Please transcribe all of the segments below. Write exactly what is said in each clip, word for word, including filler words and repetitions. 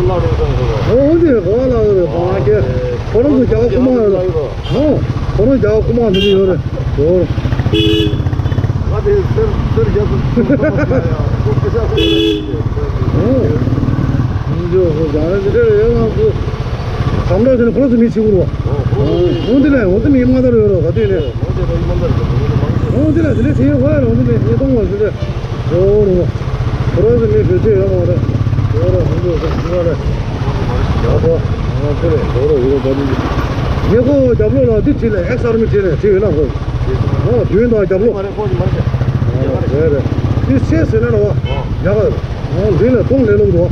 ལགས་རེད་བསམ་སོང་། འོ་འདི་གོ་བ་ལགས་རེད། ཨ་ཁེ་ཁོ་རང་ཚོ་རྒྱ་གར་རྐུ་མ་ཡོད་རེད། ཨོ། ཁོ་རང་རྒྱ་གར་རྐུ་མ་འདི་འདྲ་ཡོད་རེད། ཨོ། ང་དེ་གསེར་གསེར་རྒྱ་གར་རྐུ་མ་ཡ་ཁོ་སྐད་ཆ་ཁོ་ཡ། ཨོ། འདི་ཚོ་རྒྱ་ར་འདི་འདྲ་ཡོད་ང་ཚོ་ཁམས་བྲག་ཟེར་ན་ཁོ་རང་ཚོ་མི་ཆེ་བོ་རེད་བ། ཨོ་འོ་འདི་ལ་འོ་འདི་མི་མང་དར་ཡོད་རེད་ག་དུས་ནས། ཨོ་འདི་ལ་འདི་ལ་ཟེར་ཡོད་ཁོ་ཡ་རེད། འོ་འདི་ལ་ཉིས་སྟོང་བ་ཟེར་ཏེ། ཨོ་རེད་བ། ཁོ་རང་ཚོ་མི་བེད་སྤྱོད་ཡོད་མ་རེད། ཡོད་རེད་ཧོན་ཚོ་ཟེར་ཡོད་རེད། ཡག་པོ། ང་ཚོ་ལས་འགྲོ་རོགས་ཡོད་པ་ནི། ངས་ཁོ་རྒྱབ་ལོགས་ལ་འདི་བྲིས་ལས་ཨེག་སར་མི་བྲིས་ནས་བྲིས་ཡོད་ན་ཁོ། ཨོ་དུས་དང་རྒྱབ་ལོགས། མ་རེད་ཁོ་མ་རེད། ཨོ་རེད་རེད། འདི་ཆེ་ཟེར་ན་རེད་བ། ཡག་ག་རེད། ཨོ་འདི་ལས་ཐོང་ལས་ལོག་འགྲོ།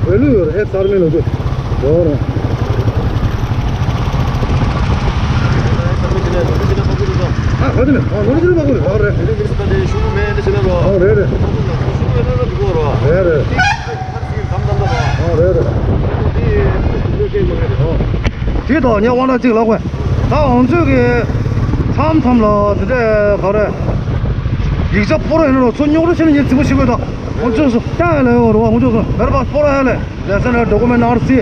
འོས་ལུས་ཡོད་རེད་ཨེག་སར་མི་ལོ་དུ། ཡོད་རེད། ཨ་ག་དེ་ནས་ཨ་ནོར་ཅི་ལ་མ་གོ་རེད་ག་རེད། ཨོ་རེད་རེད། ཨོ་རེད་རེད། ཨོ་དེ་དང་ངས་དབང་གྲགས་གཅིག་ལབ་དགོས། ད་ང་ཚོས་ཀྱི་མཚམས་མཚམས་ལ་དེ་འདྲ་ག་རེ། ཡིག་ཆ་ཕོར་ཡིན་ནོ་ཚོ་རྙོག་དྲ་ཆེ་ན་ངས་རྫིག་པོ་ཞིག་དགོས་དང་། ང་ཚོས་སུ་ཀྱང་ཡ་ལ་ཡོད་རེད་བ། ང་ཚོས་སུ་མེར་པ་ཕོར་ཡ་ལ་ལས་ས་ན་ཌོ་ཀུ་མེན་ཊི་ཨར་སི་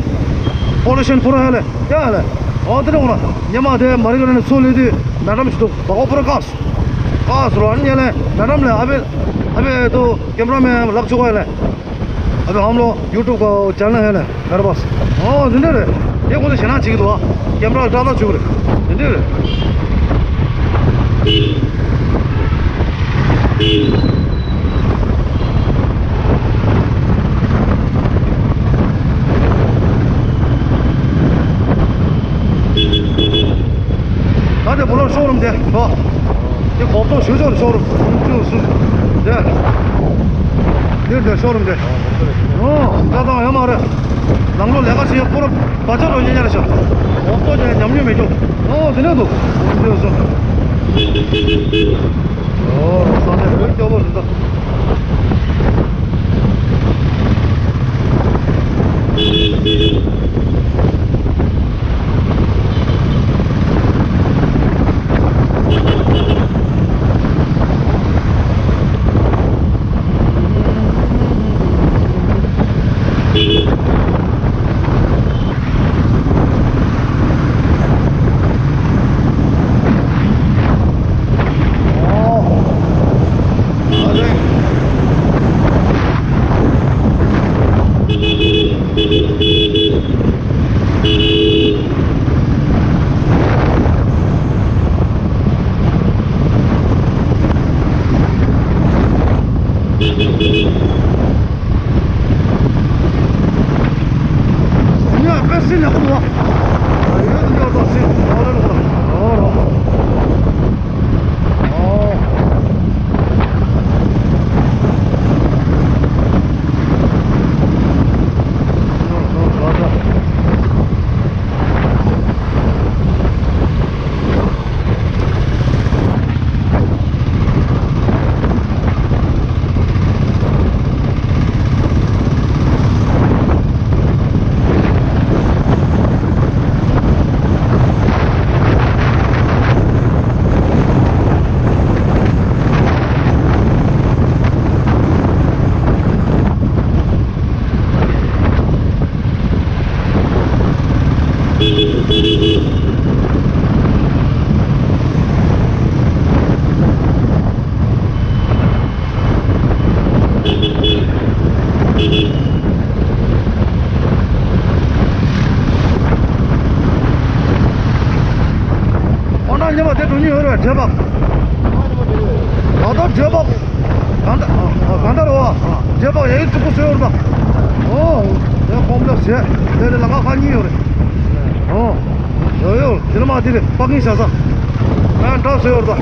པོ་ལི་ཤན་ཕོར་ཡ་ལ་ཀྱང་ཡ་ལ། འོ་དེ་འདྲ་འོ་ན་ཉི་མ་དེ་མ་རི་ཀ་ནས་ཚུར་སླེབས་དུས་མེ་ཌམ་ཞིག་འདུག་ད་ཁོ་ཕོར་བཀག་སོང་། བཀག་སོང་ར་ཉེ་ལས་མེ་ཌམ་ལས་ཨ་བེ་ཨ་བེ་དུ་ཀེམ་ར་མེན་ལག་ཆུ་ག་ཡ་ལ། अबे हम लोग YouTube का चैनल है ना मेरे पास। हाँ, जिंदे रे। ये कौन से ना चीज हुआ? कैमरा ज्यादा चुक रे। जिंदे रे। ད་དེ་བུ་ལོ་ཤོ་རུམ་དེ་ཧོ། དེ་གོག་ཏོ་ཞུ་ཆོག་ཤོ་རུམ་ཅུ་སུ་དེ། དེ་དེ་ཤོ་རུམ་དེ། ཨོ་ད་དང་ཡོད་མ་རེད། ནང་ལོ་ལས་ཀ་བྱེད་ཡ་ཁོ་ར་བ་ཅག་རོ་ཉེ་ཉེ་རེད་ཤག་གོག་ཏོ་དེ་ཉམས་མྱོང་མེད་ཀྱོག་ཨོ་དེ་ནས་འདུག་ཅུ་སུ། ཨོ་ས་དེ་བོད་སྐྱོ་བོ་རེད་ད། ཨོ་ན་ཉི་མ་དེ་འགྲོ་ཉེ་ཡོད་རེད་བགྲེས་པ། ད་ལྟ་བགྲེས་པ། གང་ལྟར་གང་ལྟར་རོ། བགྲེས་པ་ཡ་ཡི་གཙུག་པོ་སོ་ཡོད་རེད་པ། ཨོ། དེ་ཁོམ་ལ་བྱས་དེ་ནི་ལ་ང་ཁ་གཉིས་ཡོད་རེད། ཨོ། ཡོ་ཡོ་དེ་ལ་མ་དེ་རེད་པ་ཀིང་བྱ་ས། ང་འདྲ་སོ་ཡོད་རེད་པ།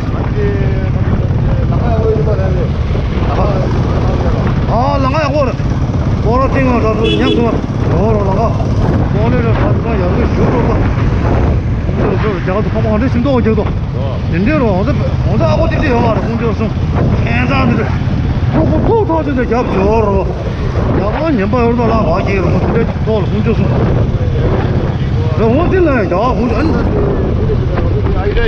ཨ་ལ་ང་ཡག་པོ་རེད། སྐོར་ར་ཐེངས་ང་ད་དུ་ཉམས་སོང་ང་། ཡོ་རོ་ལ་ང་། སྐོར་ལས་ར་ད་དུ་ང་ཡག་པོ་ཞུ་རོགས་པ། ཁོང་ཚོ་རྒྱ་གར་དུ་ཕོག་པ་ཧོན་ཏེ་ཤིན་ཏུ་འོ་རྒྱག་ཏོ། དེ་འདྲའི་རོ་ཧོན་ཏེ་ཧོན་ཏེ་ཨ་ཁོ་ཏི་ཏི་ཡོད་མ་རེད་ཁོང་ཚོ་གསུང་། ཁྱེད་ཚང་འདི་རེད། ཁོ་ཁོ་ཐོག་ཐག་ཆོད་དེ་རྒྱབ་ཇོ་རོ། རྒྱ་གར་ཉན་པ་ཡོད་པ་ལ་བ་གི་རོ་དེ་འདྲའི་ཐོག་ལ་ཁོང་ཚོ་གསུང་། རེ་ཧོན་ཏེ་ལ་ཡང་རྒྱ་གར་ཁོང་ཚོ་ཨ་ནི།